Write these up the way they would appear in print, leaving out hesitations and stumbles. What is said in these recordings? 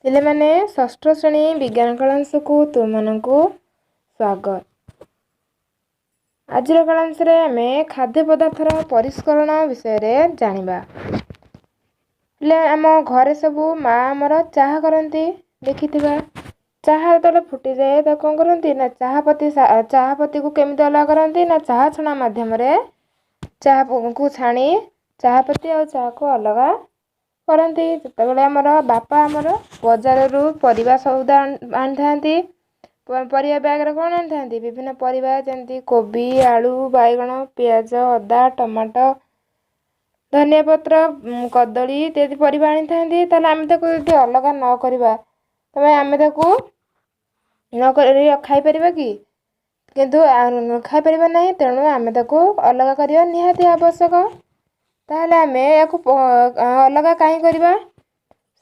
ପିଲାମାନେ, ଷଷ୍ଠ ଶ୍ରେଣୀ ବିଜ୍ଞାନ କଳାଂଶକୁ ତୁମମାନଙ୍କୁ ସ୍ୱାଗତ। ଆଜିର କଳାଂଶରେ ଆମେ ଖାଦ୍ୟ ପଦାର୍ଥର ପରିଷ୍କରଣ ବିଷୟରେ ଜାଣିବା। ପିଲା, ଆମ ଘରେ ସବୁ ମା ଆମର ଚାହା କରନ୍ତି ଦେଖିଥିବା। ଚାହା ଯେତେବେଳେ ଫୁଟିଯାଏ, ତାକୁ କ'ଣ କରନ୍ତି ନା ଚାହା ପତି, ଚାହା ପତିକୁ କେମିତି ଅଲଗା କରନ୍ତି ନା ଚାହା ଛଣା ମାଧ୍ୟମରେ ଚାହାକୁ ଛାଣି ଚାହା ପତି ଆଉ ଚାହାକୁ ଅଲଗା କରନ୍ତି। ଯେତେବେଳେ ଆମର ବାପା ଆମର ବଜାରରୁ ପରିବା ସଉଦା ଆଣିଥାନ୍ତି, ପରିବା ବ୍ୟାଗରେ କ'ଣ ଆଣିଥାନ୍ତି? ବିଭିନ୍ନ ପରିବା, ଯେମିତି କୋବି, ଆଳୁ, ବାଇଗଣ, ପିଆଜ, ଅଦା, ଟମାଟୋ, ଧନିଆ ପତ୍ର, କଦଳୀ ଇତ୍ୟାଦି ପରିବା ଆଣିଥାନ୍ତି। ତାହେଲେ ଆମେ ତାକୁ ଯଦି ଅଲଗା ନ କରିବା, ତେବେ ଆମେ ତାକୁ ନ କରି ଖାଇପାରିବା କି? କିନ୍ତୁ ଖାଇପାରିବା ନାହିଁ। ତେଣୁ ଆମେ ତାକୁ ଅଲଗା କରିବା ନିହାତି ଆବଶ୍ୟକ। ତାହେଲେ ଆମେ ଏହାକୁ ଅଲଗା କାହିଁ କରିବା,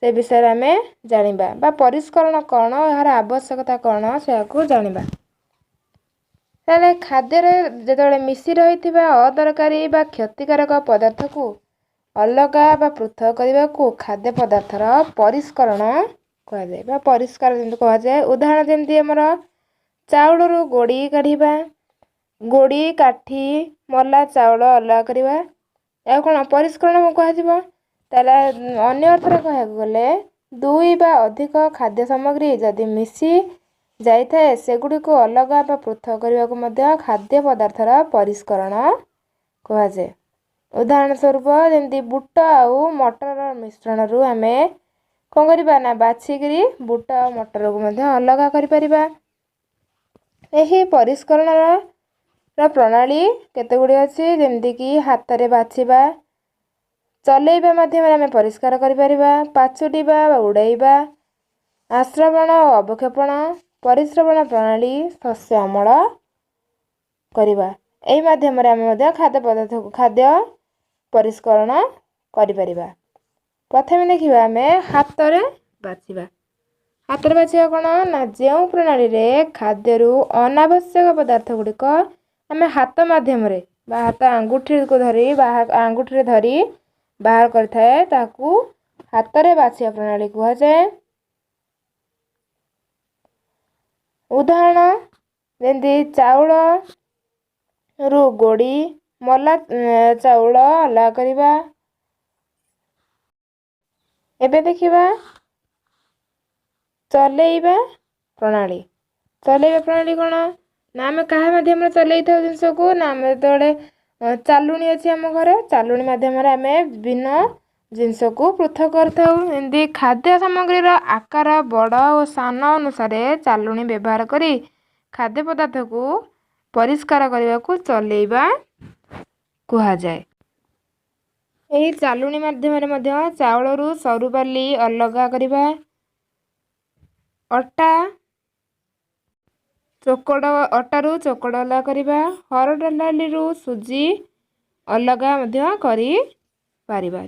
ସେ ବିଷୟରେ ଆମେ ଜାଣିବା ବା ପରିଷ୍କରଣ କ'ଣ, ଏହାର ଆବଶ୍ୟକତା କ'ଣ, ସେହାକୁ ଜାଣିବା। ତାହେଲେ ଖାଦ୍ୟରେ ଯେତେବେଳେ ମିଶି ରହିଥିବା ଅଦରକାରୀ ବା କ୍ଷତିକାରକ ପଦାର୍ଥକୁ ଅଲଗା ବା ପୃଥକ କରିବାକୁ ଖାଦ୍ୟ ପଦାର୍ଥର ପରିଷ୍କରଣ କୁହାଯାଏ ବା ପରିଷ୍କାର ଯେମିତି କୁହାଯାଏ। ଉଦାହରଣ, ଯେମିତି ଆମର ଚାଉଳରୁ ଗୋଡ଼ି କାଢ଼ିବା, ଗୋଡ଼ି, କାଠି, ମଲା ଚାଉଳ ଅଲଗା କରିବା, ଆଉ କ'ଣ ପରିଷ୍କରଣ କୁହାଯିବ। ତାହେଲେ ଅନ୍ୟ ଅର୍ଥରେ କହିବାକୁ ଗଲେ, ଦୁଇ ବା ଅଧିକ ଖାଦ୍ୟ ସାମଗ୍ରୀ ଯଦି ମିଶି ଯାଇଥାଏ, ସେଗୁଡ଼ିକୁ ଅଲଗା ବା ପୃଥକ କରିବାକୁ ମଧ୍ୟ ଖାଦ୍ୟ ପଦାର୍ଥର ପରିଷ୍କରଣ କୁହାଯାଏ। ଉଦାହରଣ ସ୍ୱରୂପ, ଯେମିତି ବୁଟ ଆଉ ମଟରର ମିଶ୍ରଣରୁ ଆମେ କ'ଣ କରିବା ନା ବାଛିକିରି ବୁଟ ଆଉ ମଟରକୁ ମଧ୍ୟ ଅଲଗା କରିପାରିବା। ଏହି ପରିଷ୍କରଣର ପ୍ରଣାଳୀ କେତେ ଗୁଡ଼ିଏ ଅଛି, ଯେମିତିକି ହାତରେ ବାଛିବା, ଚଲେଇବା ମାଧ୍ୟମରେ ଆମେ ପରିଷ୍କାର କରିପାରିବା, ପାଛୁଡ଼ିବା ବା ଉଡ଼େଇବା, ଆସ୍ରବଣ ଓ ଅବକ୍ଷେପଣ, ପରିସ୍ରବଣ ପ୍ରଣାଳୀ, ଶସ୍ୟ ଅମଳ କରିବା। ଏହି ମାଧ୍ୟମରେ ଆମେ ମଧ୍ୟ ଖାଦ୍ୟ ପଦାର୍ଥକୁ ଖାଦ୍ୟ ପରିଷ୍କରଣ କରିପାରିବା। ପ୍ରଥମେ ଦେଖିବା ଆମେ ହାତରେ ବାଛିବା। ହାତରେ ବାଛିବା କ'ଣ ନା ଯେଉଁ ପ୍ରଣାଳୀରେ ଖାଦ୍ୟରୁ ଅନାବଶ୍ୟକ ପଦାର୍ଥ ଗୁଡ଼ିକ ଆମେ ହାତ ମାଧ୍ୟମରେ ବା ହାତ ଆଙ୍ଗୁଠିକୁ ଧରି ବା ଆଙ୍ଗୁଠିରେ ଧରି ବାହାର କରିଥାଏ, ତାକୁ ହାତରେ ବାଛିବା ପ୍ରଣାଳୀ କୁହାଯାଏ। ଉଦାହରଣ, ଯେମିତି ଚାଉଳରୁ ଗୋଡ଼ି, ମଲା ଚାଉଳ ଅଲଗା କରିବା। ଏବେ ଦେଖିବା ଚଲେଇବା ପ୍ରଣାଳୀ। ଚଲେଇବା ପ୍ରଣାଳୀ କ'ଣ ନା ଆମେ କାହା ମାଧ୍ୟମରେ ଚଲେଇଥାଉ ଜିନିଷକୁ ନା ଆମେ ଯେତେବେଳେ ଚାଲୁଣି ଅଛି ଆମ ଘରେ, ଚାଲୁଣି ମାଧ୍ୟମରେ ଆମେ ବିଭିନ୍ନ ଜିନିଷକୁ ପୃଥକ କରିଥାଉ। ଏମିତି ଖାଦ୍ୟ ସାମଗ୍ରୀର ଆକାର ବଡ଼ ଓ ସାନ ଅନୁସାରେ ଚାଲୁଣି ବ୍ୟବହାର କରି ଖାଦ୍ୟ ପଦାର୍ଥକୁ ପରିଷ୍କାର କରିବାକୁ ଚଲେଇବା କୁହାଯାଏ। ଏହି ଚାଲୁଣି ମାଧ୍ୟମରେ ମଧ୍ୟ ଚାଉଳରୁ ସରୁ ବାଲି ଅଲଗା କରିବା, ଅଟା ଚୋକଡ଼ ଅଟାରୁ ଚୋକଡ଼ ଅଲଗା କରିବା, ହରଡ଼ ଡାଲିରୁ ସୁଜି ଅଲଗା ମଧ୍ୟ କରିପାରିବା।